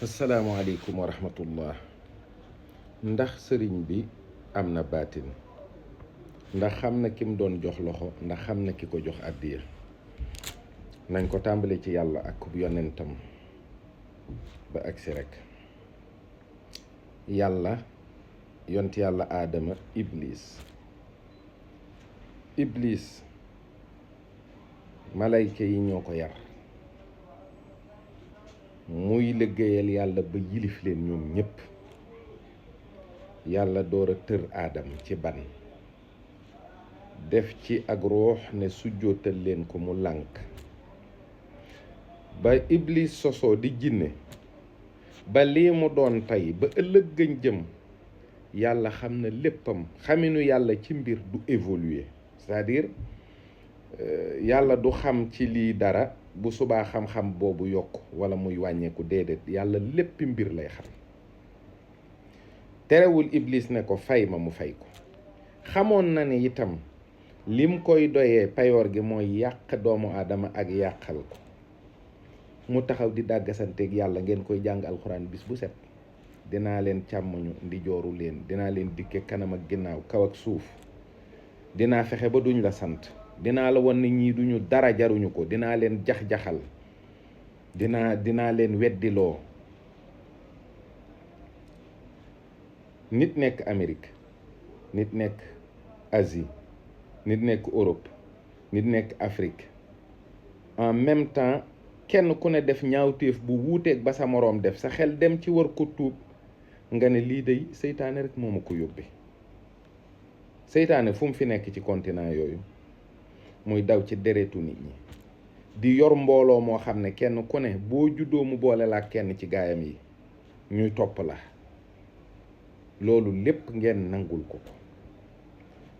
asalaamaaleykum wa rahmatullah. ndax sëriñ bi am na baatin, ndax xam na ki mu doon jox loxo, ndax xam na ki ko jox àddiya. nañ ko tàmbali ci yàlla ak yonentam ba agsi rekk. yàlla yont yàlla aadama iblis malayka yi ñoo ko yar muy liggéeyal yàlla ba yilif leen ñoom ñépp. yàlla door a tër aadam ci ban def ci ak ruux ne sujjootal leen ko mu lànk. ba iblis sosoo di jinne ba lii mu doon tey ba ëllëg gën jëm, yàlla xam na léppam. xaminu yàlla ci mbir du évoluer, c'est-à-dire yàlla du xam ci lii dara bu subaa xam-xam boobu yokk wala muy wàññeeku. déedéet, yàlla léppi mbir lay xam. terewul iblis ne ko fay ma mu fay ko. xamoon na ne itam lim koy doyee payoor gi mooy yàq doomu aadama ak yàqal ko. mu taxaw di dàggasanteeg yàlla. ngeen koy jàng alxuraan bis bu set. dinaa leen càmmoñu ndijooru leen, dinaa leen dikke kanam ak ginnaaw, kaw ak suuf. dinaa fexe ba duñ la sant. dinaa la wan ne ñii duñu dara, jaruñu ko. dinaa leen jax-jaxal. dinaa leen weddiloo. nit nekk Amérique, nit nekk Asie, nit nekk Europe, nit nekk Afrique, en même temps kenn ku ne def ñaawteef bu wuuteeg ba sa moroom def. sa xel dem ci war ko tuub, nga ne lii day seytaane rek moo ma ko yóbbee. seytaane fu mu fi nekk ci continent yooyu, muy daw ci deretu nit ñi, di yor mbooloo moo xam ne kenn ku ne boo juddoo mu boole la kenn ci gaayam yi ñuy topp la. loolu lépp ngeen nangul ko ko.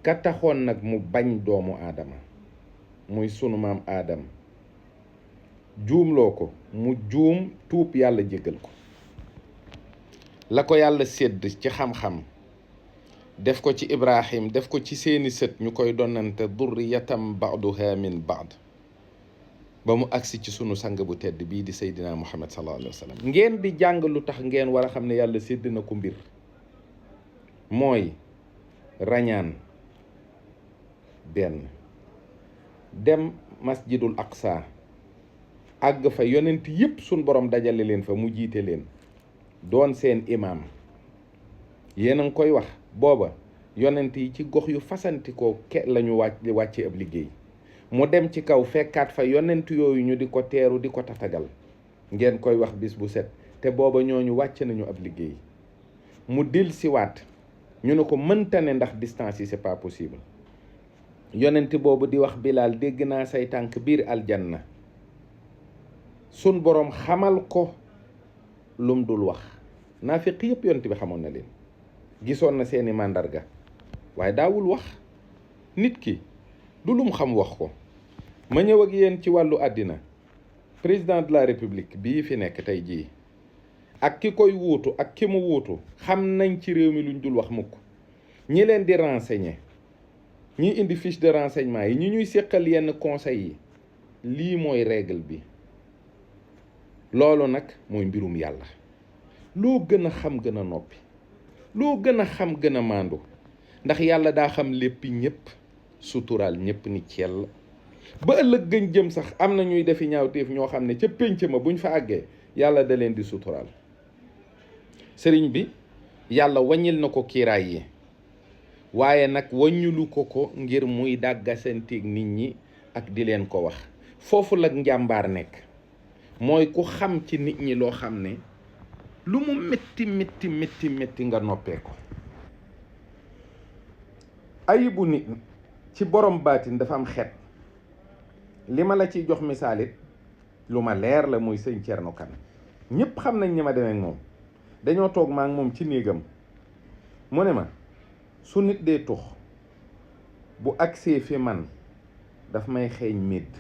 ka taxoon nag mu bañ doomu aadama muy sunu maam aadam, juumloo ko mu juum, tuub, yàlla jéggal ko. la ko yàlla sédd ci xam-xam def ko ci Ibrahim, def ko ci seeni sët ñu koy donnante durriyatam ba'duha min ba'd, ba mu agsi ci sunu sang bu tedd bii di Seydina Muhammad sallallahu alayhi wa sallam. ngeen di jàng lu tax ngeen war a xam ne yàlla sédd na ko mbir. mooy rañaan benn, dem masjidul aqsa, àgg fa yonent yépp sun borom dajale leen fa, mu jiite leen doon seen imaam. yéen a ngi koy wax booba yonent yi ci gox yu fasantikoo lañu wàcce ab liggéey. mu dem ci kaw fekkaat fa yonent yooyu ñu di ko teeru, di ko tatagal. ngeen koy wax bis bu set, te booba ñooñu wàcc nañu ab liggéey. mu dil siwaat, ñu ne ko mënta ne ndax distance yi c'est pas possible. yonent boobu di wax Bilaal, dégg naa say tànk biir aljanna. sun boroom xamal ko lum dul wax. naafiq yëpp yonent bi xamoon na leen, gisoon na seeni màndarga, waaye daawul wax. nit ki du lum xam wax ko. ma ñëw ak yéen ci wàllu àddina. président de la république bii fi nekk tey jii ak ki koy wuutu ak ki mu wuutu xam nañ ci réew mi luñ dul wax mukk. ñi leen di renseigner, ñi indi fiche de renseignement yi, ñi ñuy séqal yenn conseil yi, lii mooy règle bi. loolu nag mooy mbirum yàlla. loo gën a xam gën a noppi, loo gën a xam gën a maandu, ndax yàlla daa xam léppi ñëpp, suturaal ñëpp ni ciel. ba ëllëg gën jëm sax am na ñuy defi ñaawteef ñoo xam ne ca pénc ma buñ fa àggee yàlla da leen di suturaal. sëriñ bi yàlla waññil na ko kiiraay yi, waaye nag waññulu ko ngir muy dàggasanteeg nit ñi ak di leen ko wax. foofu la njàmbaar nekk. mooy ku xam ci nit ñi loo xam ne lu mu métti nga noppee ko. ayibu nit ci borom baatin dafa am xeet. li ma la ciy jox misaalit lu ma leer la, muy sëñ Thierno Kane. ñëpp xam nañ ñi ma demee ak moom. dañoo toog maa ngi moom ci néegam, mu ne ma su nit dee tux bu agsee fi man daf may xeeñ médd.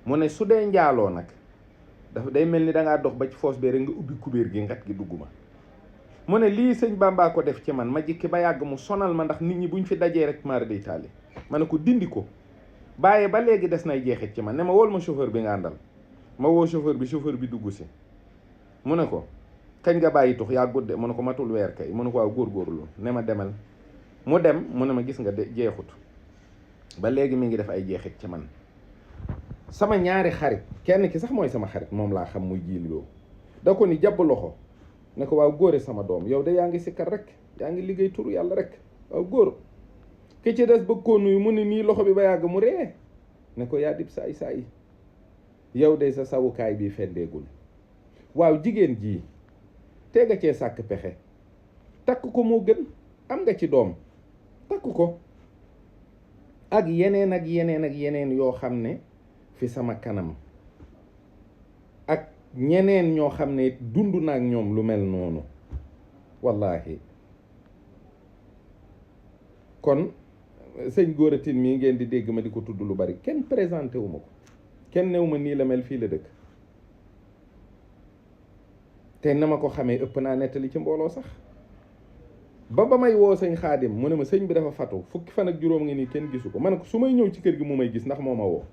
mu ne su dee njaaloo nag dafa day mel ni dangaa dox ba ci foos bee rek nga ubbi kubéer gi ngat gi dugg ma. mu ne lii sëñ Bàmbaa ko def ci man, ma jikki ba yàgg mu sonal ma, ndax nit ñi buñ fi dajee rek maara day taali. ma ne ko dindi ko, bàyyi ba léegi des nay jeexit ci man. ne ma wol ma chauffeur bi nga àndal. ma woo chauffeur bi dugg si. mu ne ko kañ nga bàyyi tux yaa gudde mu ne ko matul weer kay mu ne ko waaw góorgóorlu ne ma demal mu dem mu ne ma gis nga de jeexut ba léegi mi ngi def ay jeexit ci man. sama ñaari xarit kenn ki sax mooy sama xarit moom laa xam muy jiiloo da ko ni jàpp loxo ne ko waaw góore sama doom yow de yaa ngi sikkar rek yaa ngi liggéey turu yàlla rek waaw góor ki ci des bëgg koo nuyu mu ne nii loxo bi ba yàgg mu ree ne ko yaa dib saay saay yow de sa sawukaay bi fendeegul waaw jigéen jii te nga cee sàkk pexe takk ko moo gën am nga ci doom takk ko ak yeneen ak yeneen ak yeneen yoo xam ne fi sama kanam ak ñeneen ñoo xam ne dund na ak ñoom lu mel noonu wallahi kon sëñ Gora Tine mii ngeen di dégg ma di ko tudd lu bari kenn présenté wu ma ko kenn new ma nii la mel fii la dëkk te na ma ko xamee ëpp naa nettali ci mbooloo sax ba may woo sëñ Xaadim mu ne ma sëñ bi dafa fatu fukki fan ak juróom ngi nii kenn gisu ko ma ne ko su may ñëw ci kër gi mu may gis ndax moo ma woo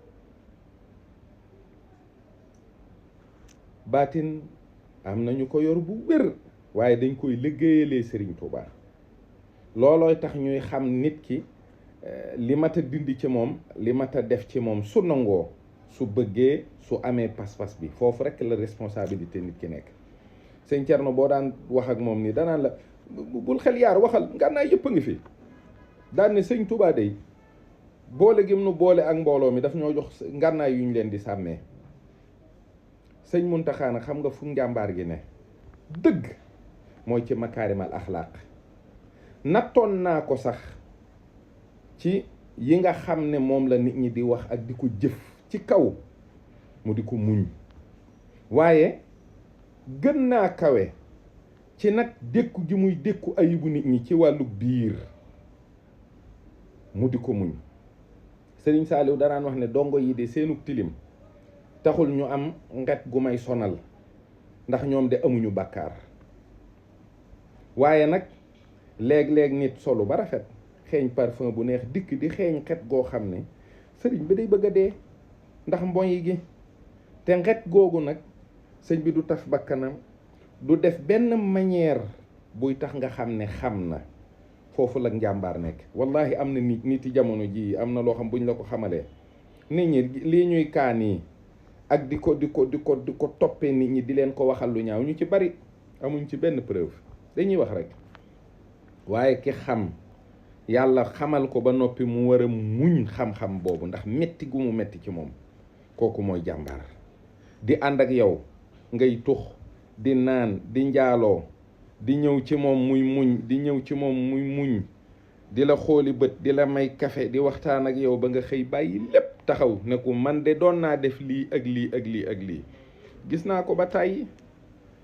baatin am nañu ko yor bu wér waaye dañ koy liggéeyalee Serigne Touba loolooy tax ñuy xam nit ki li mat a dindi ci moom li mat a def ci moom su nangoo su bëggee su amee pas-pas bi foofu rek la responsabilité nit ki nekk. sëñ Thierno boo daan wax ak moom nii danaan la bul xel yaar waxal ngànnaay yëpp a ngi fi daan ne sëñ Touba day boole gim nu boole ak mbooloo mi daf ñoo jox ngànnaay yu ñu leen di sàmmee. sëñ Muntaxa nag xam nga fu njàmbaar gi ne dëgg mooy ci makaarimal axlaaq nattoon naa ko sax ci yi nga xam ne moom la nit ñi di wax ak di ko jëf ci kaw mu di ko muñ waaye gën naa kawe ci nag dékku gi muy dékku ayibu nit ñi ci wàllu biir mu di ko muñ Sëriñ Saaliw danaan wax ne dongo yi de seenug tilim taxul ñu am nget gu may sonal ndax ñoom de amuñu bàkkaar waaye nag léeg-léeg nit solu ba rafet xeeñ parfum bu neex dikk di xeeñ xet goo xam ne sëriñ bi day bëgg a dee ndax mboy gi te nget googu nag sëñ bi du taf bakkanam du def benn manière buy tax nga xam ne xam na foofu la njàmbaar nekk wallahi am na nit yi jamono ji am na loo xam buñ la ko xamalee nit ñi lii ñuy kaan yi ak di ko toppee nit ñi di leen ko waxal lu ñaaw ñu ci bari amuñ ci benn preuve dañuy wax rek waaye ki xam yàlla xamal ko ba noppi mu war a muñ xam-xam boobu ndax metti gu mu metti ci moom kooku mooy jàmbaar di ànd ak yow ngay tux di naan di njaaloo di ñëw ci moom muy muñ di ñëw ci moom muy muñ di la xooli bët di la may kafe di waxtaan ak yow ba nga xëy bàyyi lépp taxaw ne ko man de doon naa def lii ak lii ak lii ak lii gis naa ko ba tàyyi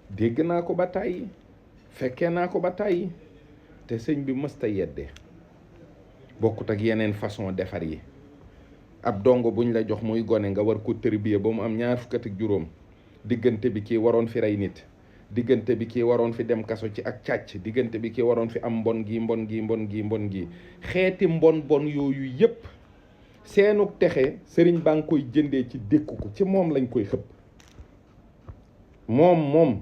dégg naa ko ba tàyyi fekkee naa ko ba tàyyi te sëñ bi mësta yedde bokkut ak yeneen façon defar yi ab dongo buñ la jox muy gone nga war ko tërbiye ba mu am 20 ak juróom diggante bi kii waroon fi rey nit diggante bi kii waroon fi dem kaso ci ak càcc diggante bi kii waroon fi am mbon gi xeeti mbon yooyu yépp seenug texe sëriñ baa ngi koy jëndee ci dékku ko ci moom lañ koy xëpp moom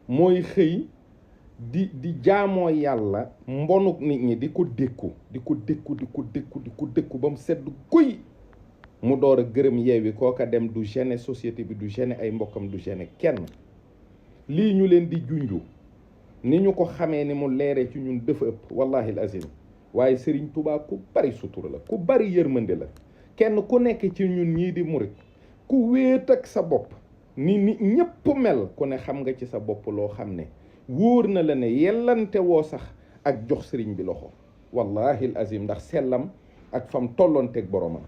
mooy xëy di jaamoo yàlla mbonuk nit ñi di ko dékku ba mu sedd guy mu door a gërëm yeewi kooka dem du gêner société bi du gêner ay mbokkam du gêner kenn lii ñu leen di junju ni ñu ko xamee ni mu leeree ci ñun dafa ëpp wallahi al azim waaye Serigne Touba ku bari sutura la ku bari yërmande la kenn ku nekk ci ñun ñii di murit ku wéet ak sa bopp ni ñépp mel ku ne xam nga ci sa bopp loo xam ne wóor na la ne yellante woo sax ak jox sëriñ bi loxo wallahi al azim ndax sellam ak fam tolloonteeg boromam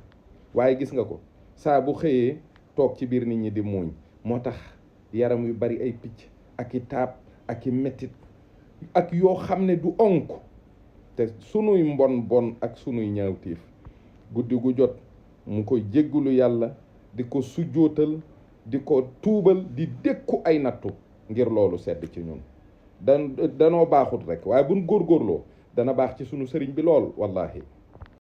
waaye gis nga ko saa bu xëyee toog ci biir nit ñi di muuñ moo tax yaram yu bari ay picc ak i taab ak i mettit ak yoo xam ne du onk te sunuy mbon ak sunuy ñaawtiif guddi gu jot mu koy jéggulu yàlla di ko sujjootal di ko tuubal di dékku ay nattu ngir loolu sedd ci ñun danoo baaxut rek waaye buñ góorgóorloo dana baax ci sunu sëriñ bi lool wallahi